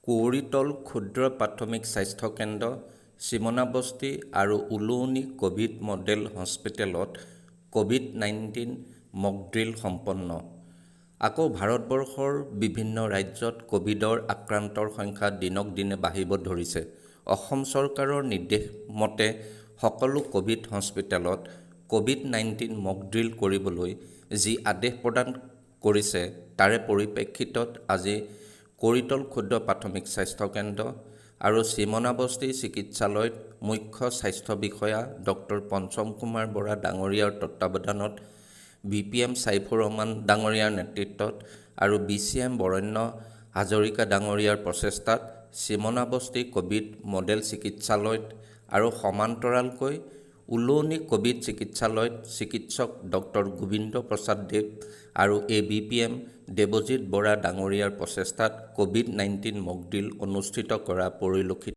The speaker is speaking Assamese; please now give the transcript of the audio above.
কুঁৱৰীটোল ক্ষুদ্ৰ প্ৰাথমিক স্বাস্থ্য কেন্দ্ৰ, চিমনাবস্তি আৰু উলুৱনী ক'ভিড মডেল হস্পিতেলত ক'ভিড-19 মকড্ৰিল সম্পন্ন। আকৌ ভাৰতবৰ্ষৰ বিভিন্ন ৰাজ্যত ক'ভিডৰ আক্ৰান্তৰ সংখ্যা দিনক দিনে বাঢ়িব ধৰিছে। অসম চৰকাৰৰ নিৰ্দেশ মতে সকলো ক'ভিড হস্পিতেলত ক'ভিড-19 মকড্ৰিল কৰিবলৈ যি আদেশ প্ৰদান কৰিছে, তাৰে পৰিপ্ৰেক্ষিতত আজি কুঁৱৰীটোল ক্ষুদ্ৰ প্ৰাথমিক স্বাস্থ্য কেন্দ্ৰ আৰু চিমনাবস্তি চিকিৎসালয়ত মুখ্য স্বাস্থ্য বিষয়া ডক্টৰ পঞ্চম কুমাৰ বৰা ডাঙৰীয়াৰ তত্বাৱধানত, বি পি এম ছাইফুৰ ৰহমান ডাঙৰীয়াৰ নেতৃত্বত আৰু বি চি এম বৰণ্য হাজৰিকা ডাঙৰীয়াৰ প্ৰচেষ্টাত চিমনাবস্তি ক'ভিড মডেল চিকিৎসালয়ত আৰু সমান্তৰালকৈ উলুৱনী ক'ভিড চিকিৎসালয়ত চিকিৎসক ডক্টৰ গোবিন্দ প্ৰসাদ দেৱ আৰু A B P M Debajit Bora ডাঙৰীয়াৰ প্ৰচেষ্টাত ক'ভিড-19 মকড্ৰিল অনুষ্ঠিত কৰা পৰিলক্ষিত।